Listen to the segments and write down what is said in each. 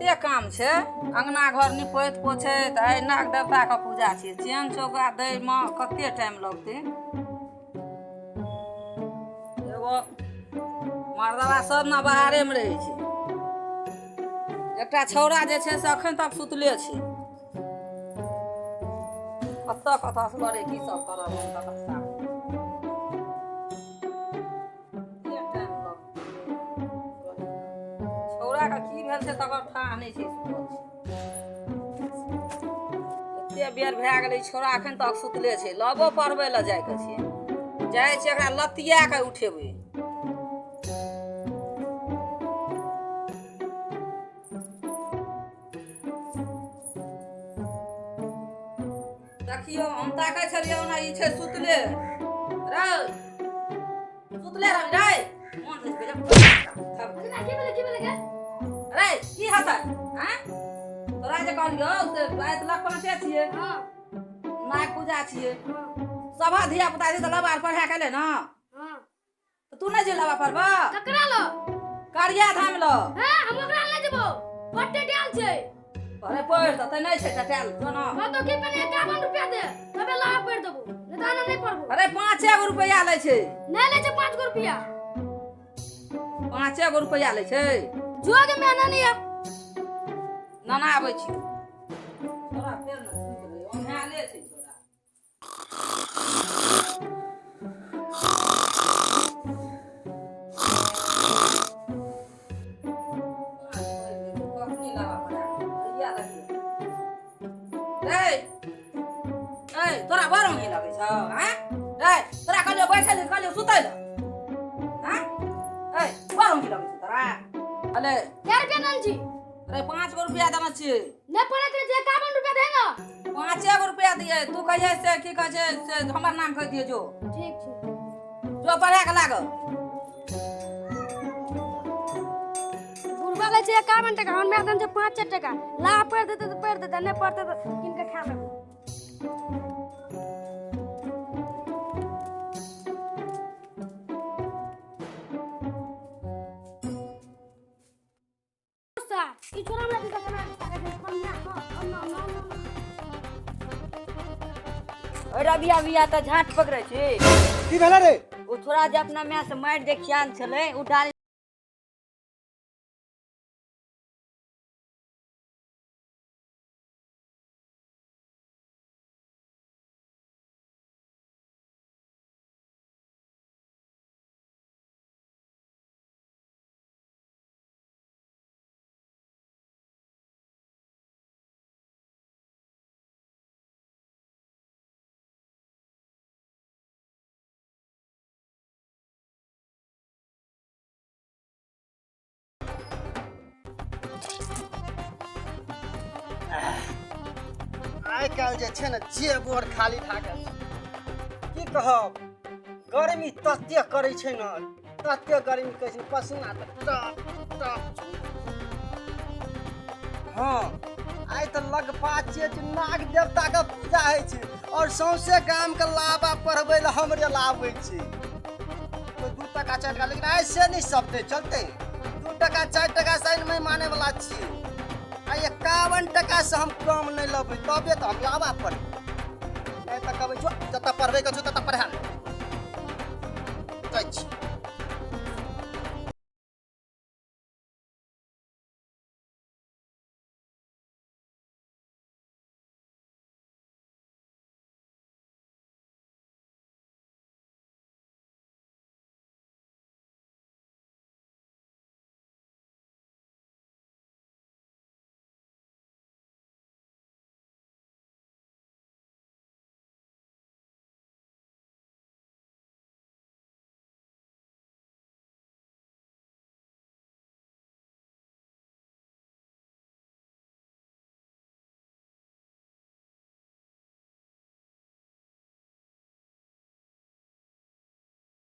कते काम छै अंगना घर निपैत पोछैत आइ नाग देवताके पूजा छियै चेन चौका दैमे कते टाइम लगतै एगो मर्दबा सब ने बाहरेमे रहै छै एकटा छौड़ा जे छै से अखन तक सुतले छै कतऽ कतऽ असगरे की सब करब हम तकर साथ छौड़ाके की भेल छै तकर थाह नहि छै सुतल छै एते बेर भए गेलै छौड़ा एखन तक सुतले छै लबो पढ़बै लए जाइके छै जाइ छै एकरा लतिया कऽ उठेबै देखियौ हम ताकै छलियै ओना ई छै सुतले रे सुतले रह रे मोन से भेजब की भेलै की भेलै गे रे की हेतै आँय तोरा जे कहलियौ से राति लग पहुँचे छियै हां नाग पूजा छियै सभा धिया पुता छै तऽ लबार पढ़ा के एलै ने हां तऽ तू नहि जे लबा पढ़बऽ ककरा लो करिया धाम ल हां हम ओकरा ले जेबो बड्डे डाल छै अरे पढ़ तऽ नहि छै टटायल जो ना कतो की पने 51 रुपया दे तबे ला पढ़ देबो नहीं त आना नहीं पढ़बो अरे पाँचे गो रुपया लै छै नहीं ले छै 5 गो रुपया पाँचे गो रुपया लै छै जोग में आना नहीं है नाना आबै छी छोरा फेर ने सुति रहै ओन्हाले छै छोरा तोरा बड़ ओंघी लगै छौ आँय रे तोरा कहलियौ बैठल कहलियौ सुतै लए आँय ए बड़ ओंघी लगै छौ तोरा अले कै रुपया नल जी अरे 5 गो रुपया देने छियै नहीं पड़े के जे 51 रुपया दे ना 5 गो रुपया दिए तू कहिए से की कहै छै से हमर नाम कहि दिए जो ठीक छै जो पढ़ा के लागल बुढ़वा लै छै 51 टका हम देन छै 5 टका ला पढ़ देते तो पढ़ देते नहीं पढ़ते तो किन के खा लेबै ई छोरा हमरा दिखा केना ना ना ना ना रबिया बिया तऽ झाँट पकड़ै छी की भेलै रे ओ छोरा जे अपना माय से मारि जे खियान छलै ओ डाल आइ काल्हि जे छै ने जे बोर खाली भए गेल छै की कहब गर्मी तते करै छै ने तते गर्मी करै छै पसीना तऽ टप टप हँ आइ तऽ लगपात छियै जे नाग देवताके पूजा होइ छै आओर सौंसे गामके लाबा पढ़बै लए हमरे लाबै छै कोइ 2 टका 4 टका लेकिन आइ से नहि सबते चलते 2 टका 4 टका से नहि माने वाला छियै आ 51 टका से हम कम नहि लेबै तबे तऽ हम लाबा पढ़बै नहि तऽ कहबै जो जतऽ पढ़बै के छौ ततऽ पढ़ा ले जाइ छी।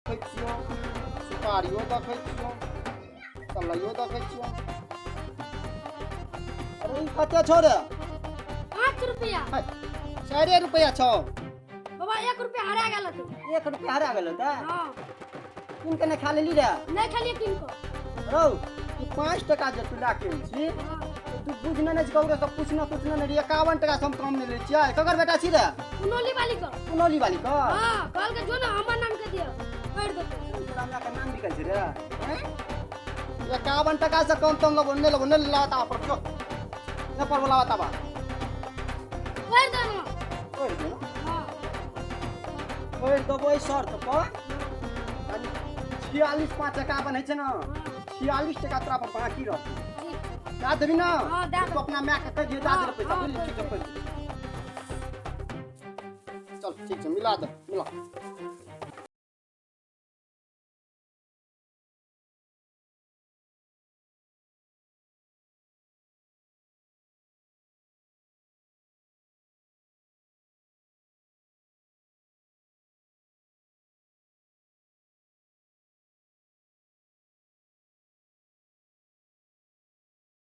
देखै छियौ सुपारियो देखै छियौ सलैयो देखै छियौ अरे ई कते छौ रे 5 रुपया 4 रुपया छौ बाबा 1 रुपया हरा गेल तू 1 रुपया हरा गेल तऽ हां किन के नहि खा लेली रे नहीं खालिए किनको रौ ई 5 टका जे तू लए के छी हां तू बुझने नहि छी ककरो से पूछना तुछना नहि रे। 51 टका से हम कम नहि लै छियै। ककर बेटा छी रे? कुनौली वाली को। कुनौली वाली का? हाँ, कहल के जो ना हमर नाम के दियो, पढ़ देते। तोरा हमरा के नाम लिखल छै रे? हैं? 51 टका से कम तम लेबो नहि, लेबो नहि। लाता पर जो नहि पर लाता बा। पढ़ दो ना। पढ़ दे ना। हाँ। पढ़ देबो एहि शर्त पर, 46 5 51 होइ छै ने, 46 टका तोरा पर बाकी रहतौ। ठीक। दए देबही ने? हाँ, दए तू देबै। अपना माय के कहि दियौ दए हाँ, देले पैसा। हाँ, बुझली? ठीक छै, पढ़ दे। चल ठीक छै, मिला दे, मिला।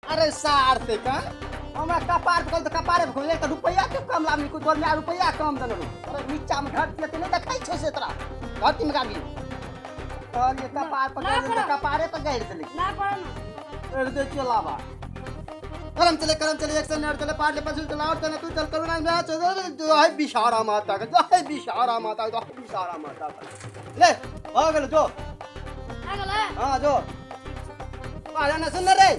अरे सार से का हमरा कपार पर तऽ कपारे पर एक रुपैआ के कम लाबनी को तोर में रुपैआ कम देने रहो। अरे नीचा में घट के नहीं देखै छौ से तोरा धरती में गाड़ी कहलिए कपार पर ना गाड़ि देलकै, पड़ो। कपारे पर गाड़ि देलकै। ना पढ़ो ना। कर दे चलावा करम चले, करम चले, एक से चले पार ले पसुल चला और तने तू चल करुणा में चल। जो है बिशारा माता का, जो है बिशारा माता का, जो है बिशारा माता का। ले हो गेल जो। आ गेलै। हाँ जो पढ़ा ना सुन रे,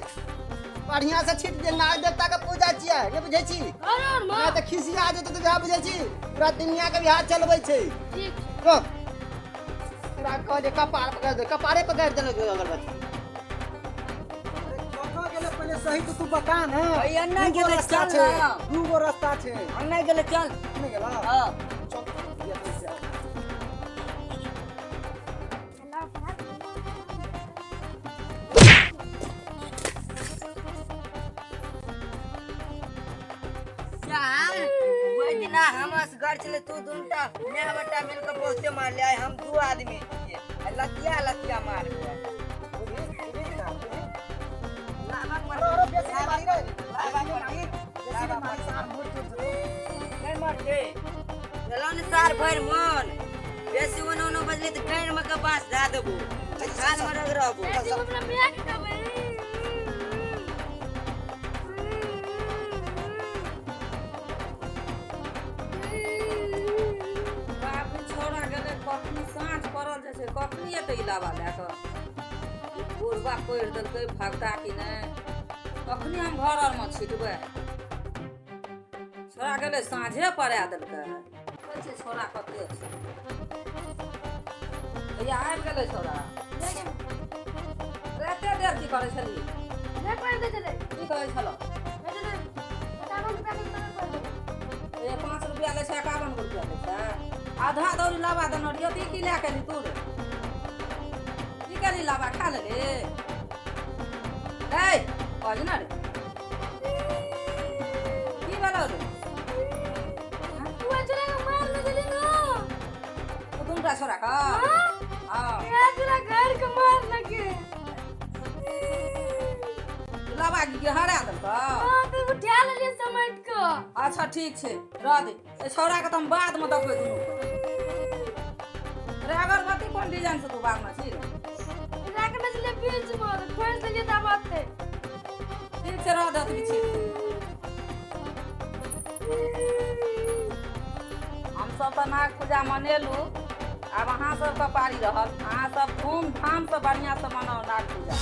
बढ़िया से छीट दे। नाग देवता के पूजा छियै, नहि बुझै छी? घर और नहि माँ। तऽ खिसिया जेतै तऽ वएह बुझै छी पूरा दुनिया के बिहार चलबै छै। ठीक छै। जो तोरा कहलियै कपार पकड़ दे, कपारे पकड़ देलक अगरबत्ती। कतऽ गेलै पहिले सही तऽ तू बता ने। अरे एन्ना दूगो गेलै, रास्ता चल छै। ना। दूगो रास्ता छै। अन्ना गेलै, चल। नहि गेला? हाँ। चल, देखै छियै। ला पढ़ा। यार ओहि दिना हम असगर छलै, तू दुनूटा माय बेटा मिलके बहुते मारले। आइ हम दू आदमी छियै आ लतिया लतिया मारबै। बुझी, बुझी ना, बुझी। लाबा पर। अरे, अरे, बेसी नहि मारी रे। लाबा पर। बेसी नहि मारी, सार मोड़ तोड़ देतौ। नहि मरते गेलौ ने सार भरि मन बेसी ओना ओना बजले तऽ गाँड़ मे के बाँस धए देबो, खाल मे रग रहबो। ऐसे हम अपना माय के कहबै। बाबू छौड़ा गेलै, कखनी साँझ पड़ल जाइ छै, कखनी एतै ई लाबा लए कऽ? ई बुढ़बा पढ़ि देलकै भगता कि नहि? कखनी हम घर आरमे छिटबै? छौड़ा गेलै, साँझे पड़ा देलकै। देखै छियै छौड़ा कते छै। भैया आबि गेलै छौड़ा रे। एते देर की करै छली? नहि पढ़ दै छलै। की कहै छलौ? कहै छलै 51 रुपया के तोरा पढ़ देबै। ए 5 रुपया लै छै, 51 रुपया लै छै। आधा दौरी लाबा देने रहियो तऽ ई की लए कऽ एलही तू रे? की केलही? लाबा खा लेली? ए कहली ना रे, की भेलौ रे? तू छौड़ा के मार लगली ना। तू दुनूटा छोड़ा कऽ? हाँ। हँ। ए छौड़ा घर के मार लगे। लाबा की हरा देलकौ? हाँ, तो उठा लेलियै समेट के। अच्छा ठीक छै, रह दे। ए छौड़ाके तऽ हम बादमे देखबै दुनूके। रे अगरबत्ती कोन डिजाइन से तू बादमे छी रे? राखने छलियै बीच मे, तऽ खोलि देलियै तऽ आब अतै। ठीक छै, रह दे एतबी छीट। हमसब तऽ नाग पूजा मनेलहुँ, आब अहाँ सबके पारी रहल। अहाँ सब धूमधामसँ बढ़िआँसँ मनाउ नाग पूजा।